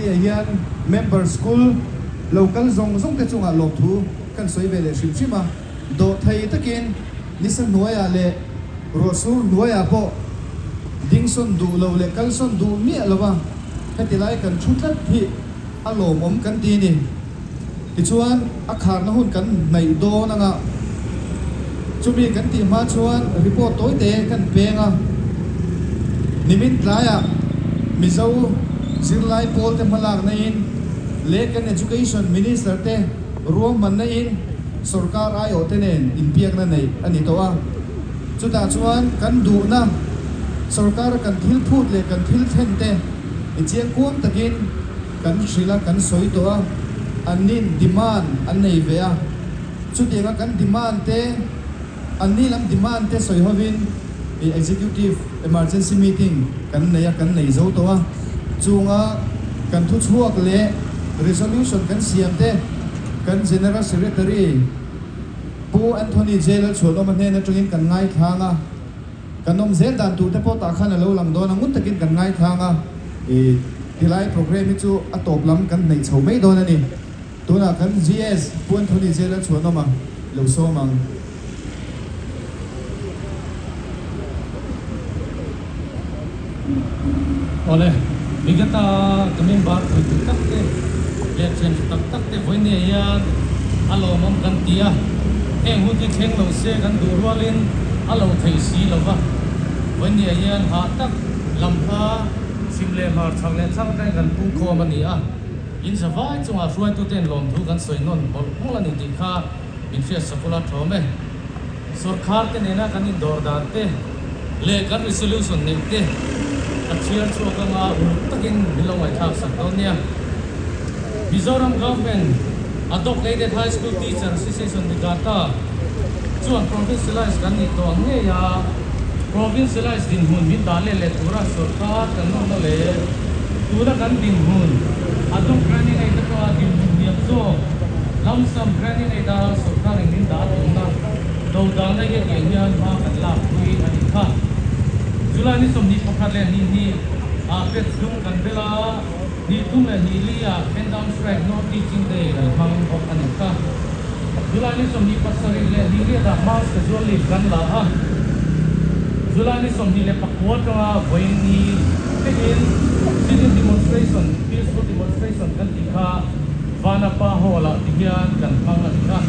vawinia hian member school lo kal zawng zawng te chungah lawmthu kan sawi ve leh hrim hrim a, dawhthei takin nisa hnuaiah leh ruahsur hnuaiah pawh dingsawn duh lo leh kalsawn duh miah lova heti lai kan thu tlat hi a lawmawm kan ti ni. Tichuan, a kharna hun kan hnaih dawn anga chumi kan tih hma chuan report tawi te kan peng a. Nimin tlaiah Mizo zirlai pawl te hmalakna in leh kan Education Minister te ruahmanna in sorkar aiawh te nen inbiakna neih a ni tawh a. Chutah chuan kan duhna sorkara kan thil phut leh kan thil thlen te i chiangkuang takin Kan hrilh a, kan sawi tawh a, anni'n demand an nei ve a, chutianga kan demand te, anni lam demand te sawi hovin i executive emergency meeting kan nei a, kan nei zo tawh a, chunga kan thuchhuak leh resolution kan siam te kan General Secretary Pu Anthony J Lalchhuanawma hnen atangin kan ngaithlang a. Kan awm zel dan tur te pawh tah khan a lo lang dawn a, ngun takin kan ngaithlang a, i tilai programme hi chu a tawp lam kan hnaih chho mai dawn a ni. Tunah kan GS Pu Anthony Zela chhuanawm a lo sawm ang. Awle, Bigata ka member puitu tak te leh thian tha tak tak te vawinia hian a lawmawm kan ti a, heng hun hi thleng lo se kan duh rualin a lo theih si lo va, vawinia hian hah tak lam hla chhim leh hmar chhak leh thlang atangin kan pungkhawm a ni a, in zavai chungah hruaituten lawmthu kan sawi nawn mawlh mawlh a ni tih kha min hriat sakawlh a thawm e. Sorkar te nena kan indawr dan te leh kan resolution neih te ka chhiar chhuak anga uluk takin min lo ngaihthlak sak dawn nia. Mizoram Government Adhoc Aided High School Teacher Association Nigata chuan provincialize kan nih tawh ang ngei a, provincialize dinhmun min dah let leh tura sorkar kan nawmna leh tuna kan dinhmun Adhoc Grant-in Aid atanga dinhmun hniam zawk Lump sum grant-in aid a sorkarin min dah a tumna do dahna hi atiang hian hma kan lak pui a nih kha. July ni 21 leh 22 ah pet dum kan bel a, 23 leh 24 ah pen down strike no teaching day kan hmang bawk a nih kha. July ni 27 leh 28 ah mass casual leave kan la a, July ni 29 atanga vawiin ni thlengin sit-in demonstration, peaceful demonstration kan tih kha, Vanapa Hall ah ti hian kan hmang a ni a.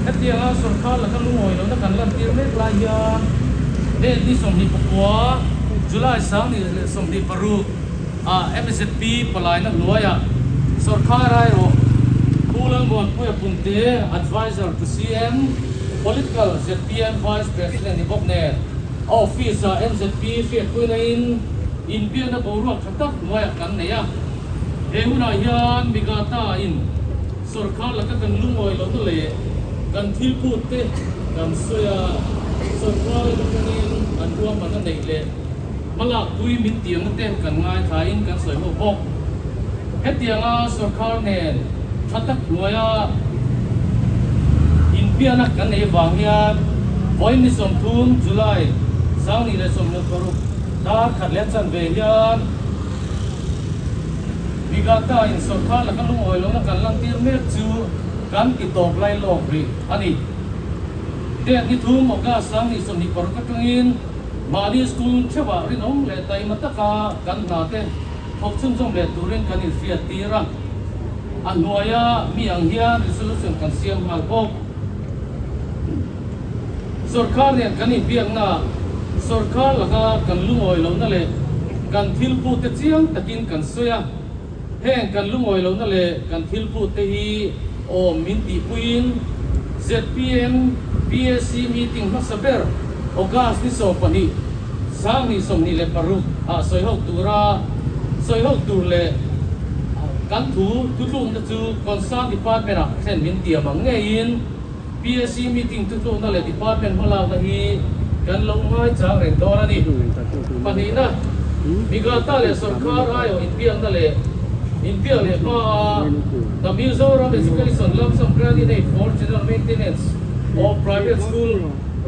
Hetianga sorkar laka lungawi lohna kan lantir mek lai hian date ni 29, July 1026 ah MZP palaina hnuaiah sorkar airawh Pu Lalmuanpuia Punte, Adviser to CM, Political zpm Vice President ni bawk nen a office ah MZP hriatpuina in inbiakna boruak tha tak hnuaiah kan nei a. He hunah hian Migata in sorkar laka kan lungawi lohna leh kan thil phut te kan sawi a, sorkar lam atangin an ruahmanna neih leh hmalakpui min tiamna te kan ngaithlain kan sawi ho bawk. Hetianga sorkar nen tha tak hnuaia inbiakna kan nei avang hian vawiin ni 30 July 2016 dar khat leh chanve hian, Bigata in sorkar laka lungawi lohna kan lantir mek chu kan ti tawp lai lawk rih a ni. Date ni thum August 2026 atangin mahni school theuhah rinawm leh taima taka kan hna te thawk chhunzawm leh turin kan inhriat tir a. A hnuaia mi ang hian resolution kan siam nghal bawk. Sorkar nen kan inbiakna, sorkar laka kan lungawi lohna leh kan thil pute chiang takin kan sawi a. Heng kan lungawi lohna leh kan thil pute hi awm min tihpuiin zpm PAC meeting hmasa ber August ni 12, 2026 ah sawi ho tura sawi ho tur leh kan thu thutlukna chu concern department ah thlen min tiam ang ngeiin PAC meeting thutlukna leh department hmalakna hi kan lo ngaichang reng dawn a ni. Pahnihna, Migata leh sorkar aiawh inbiakna leh inbiak leh hmaa The Mizoram Education Lump Sum Grant-in Aid for General Maintenance of Private School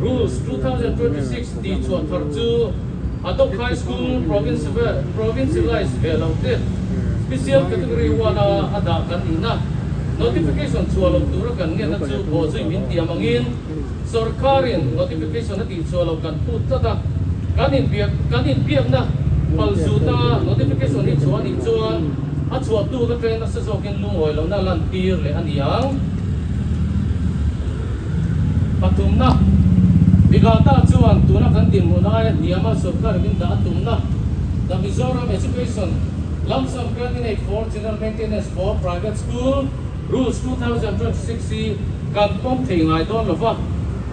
Rules 2026 tih chhuah thar chu Adhoc High School Provincialized ve lo te. Special Category One a a dah kan nihna notification chhuah loh tura kan ngenna chu bawhzui min tiam angin sorkarin notification a tih chhuah loh kan phut tlat a, kan inbiak kan inbiakna palzut a notification hi chhuah a nih chuan a chhuah tuk atangin nasa zawkin lungawi lohna lantir leh a ni ang. Pathumna, Bigata chuan tuna kan dinhmun aia hniama sorkar min dah a tumna The Mizoram Education Lump Sum Grant in Aid for General Maintenance for Private School Rules 2026 hi kan pawm thei ngai dawn lo va.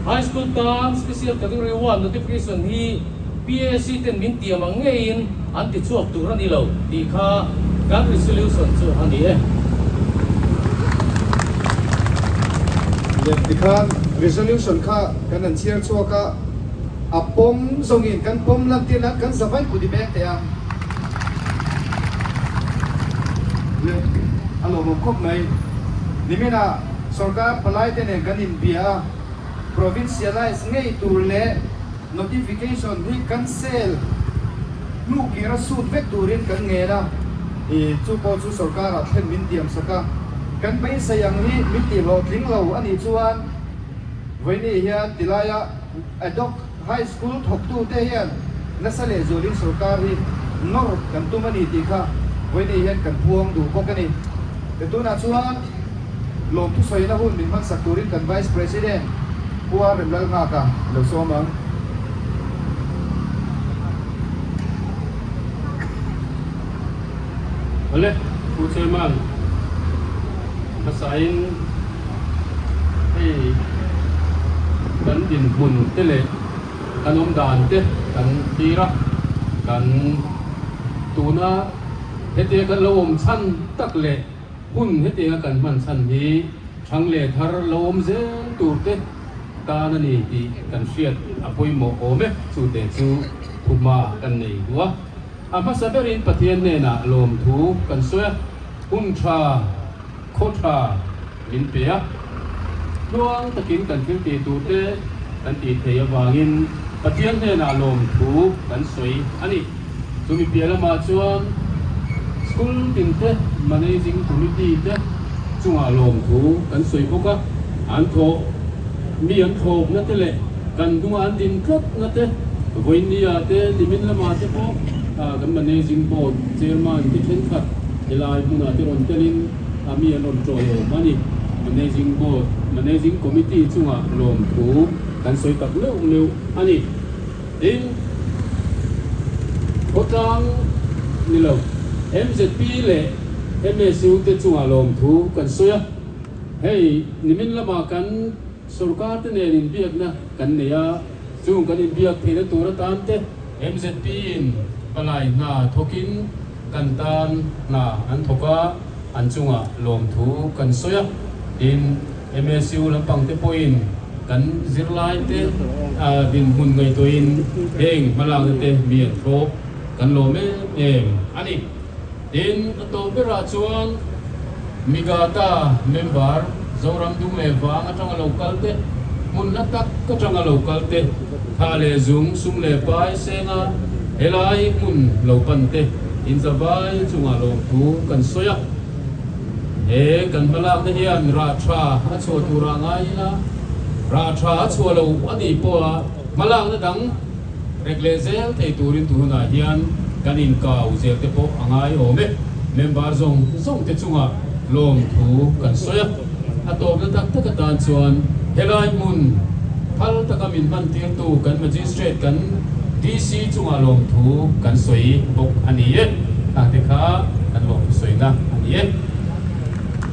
High School tan Special Category One Notification hi PAC ten min tiam ang ngeiin an ti chhuak tur a ni lo tih kha kan resolution chu a ni e. Leh tikhan resolution kha kan han chhiar chhuak a, a pawm zawngin kan pawm lantir nan kan za vaih kut i beng teh a. Leh a lawmawm khawp mai. Niminah sorkar palaite nen kan inbia a, provincialize ngei tur leh Notification hi cancel hnu kira sut vek turin kan ngen a, i chu pawh chu sorkarah thlen min tiam sak a, kan beisei ang hi min tih hlawhtling lo a nih chuan vawiini hian tilaia Adhoc High School thawktute hian nasa lehzualin sorkar hi nawr kan tum a ni tih kha vawiini hian kan puang duh bawk a ni. Tunah chuan. Lawmthu sawina hun min hmansak turin kan Vice President Pu A Remlalnghaka lo sawm ang. Awle, Pu Chairman, hmasain hei kan dinhmun te leh kan awmdan te kan thlir a, kan tuna hetia kan lo awm chhan tak leh Hun hetianga kan hman chhan hi thang leh thar lo awm zel tur te tan a ni tih kan hriat a pawimawh awm e. Chute chu thuhma kan nei duh a. A hmasa berin Pathian hnenah lawmthu kan sawi a, hun tha, khaw tha min pe a. Tluang takin kan thil tih tur te kan tih theih avangin Pathian hnenah lawmthu kan sawi a ni. Chumi piah lamah chuan school tin te managing committee te chungah lawmthu kan sawi bawk a, an thawh mi an thawkna te leh kan hnunga an din tlatna te vawinia te nimin lamah te pawh kan managing board chairman te thenkhat helai hmunah te rawn telin mi an rawn tawiawm a ni. Managing board managing committee chungah lawmthu kan sawi tak neuh neuh a ni. Tin, khawtlang ni lo, MZP leh MSU te chungah lawmthu kan sawi a, hei nimin lamah kan sorkar te nen inbiakna kan nei a, chung kan inbiak theihna tur atan te MZP in palai hna thawkin kan tan hna an thawk a, an chungah lawmthu kan sawi a, tin, MSU lampang te pawhin kan zirlai te dinhmun ngaihtuahin heng hmalakna te mi an thlawp kan lawm em em a ni. Tin, a tawp berah chuan Migata member Zoram Dung leh Vang atanga lo kal te, hmun hla tak atanga lo kal te, tha leh zung, sum leh pai senga helai hmun lo pan te inzavai chungah lawmthu kan sawi a. He kan hmalakna hian rah tha a chhuah turah ngai ila, rah tha a chhuah lo a nih pawha hmalakna dang rek leh zel thei turin tu hunah hian kan inkau zel te pawh a ngai awm e. Member zawng zawng te chungah lawmthu kan sawi a, a tawpna tak tak atan chuan helai hmun phal taka min hman tirtu kan Magistrate kan DC chungah lawmthu kan sawi bawk a ni e. Khangte kha kan lawmthu sawina a ni e.